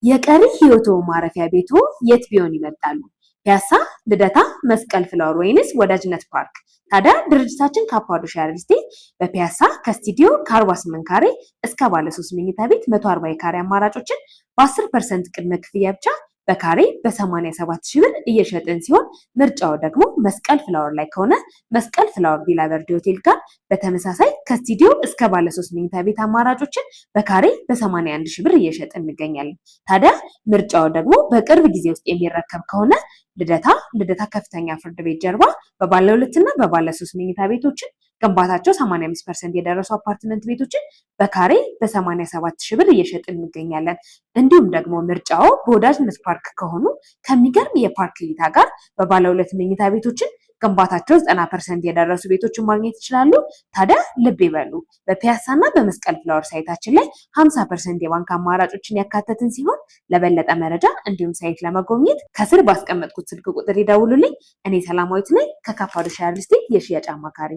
የቀሪ ህይወቶ ማረፊያ ቤቶ የት ቢሆን ይመርጣሉ? ፒያሳ፣ ልደታ፣ መስቀል ፍላወር ወይንስ ወዳጅነት ፓርክ? ታዲያ ድርጅታችን ካፓዶሺያ ሪል ስቴት በፒያሳ ከስቱዲዮ ከ48 ካሬ እስከ ባለ 3 መኝታ ቤት 140 የካሬ አማራጮችን በ10% ቅድመ ክፍያ ብቻ በካሬ በ87 ሺህ ብር እየሸጥን ሲሆን፣ ምርጫው ደግሞ መስቀል ፍላወር ላይ ከሆነ መስቀል ፍላወር ቪላ ቨርዲ ሆቴል ጋር በተመሳሳይ ከስቱዲዮ እስከ ባለ 3 መኝታ ቤት አማራጮችን በካሬ በ81 ሺህ ብር እየሸጥን እንገኛለን። ታዲያ ምርጫው ደግሞ በቅርብ ጊዜ ውስጥ የሚረከብ ከሆነ ልደታ፣ ልደታ ከፍተኛ ፍርድ ቤት ጀርባ በባለ 2 እና በባለ 3 መኝታ ቤቶችን ግንባታቸው 85% የደረሱ አፓርትመንት ቤቶችን በካሬ በ87 ሺህ ብር እየሸጥን እንገኛለን። እንዲሁም ደግሞ ምርጫው በወዳጅነት ፓርክ ከሆኑ ከሚገርም የፓርክ እይታ ጋር በባለ 2 መኝታ ቤቶችን ግንባታቸው 90% የደረሱ ቤቶችን ማግኘት ይችላሉ። ታዲያ ልብ ይበሉ፣ በፒያሳና በመስቀል ፍላወር site ኣችን ላይ 50% የባንክ አማራጮችን ያካተትን ሲሆን፣ ለበለጠ መረጃ እንዲሁም site ለመጎብኘት ከስር ባስቀመጥኩት ስልክ ቁጥር ይደውሉልኝ። እኔ ሰላማዊት ነኝ ከካፓዶሺያ ሪል ስቴት የሽያጭ አማካሪ።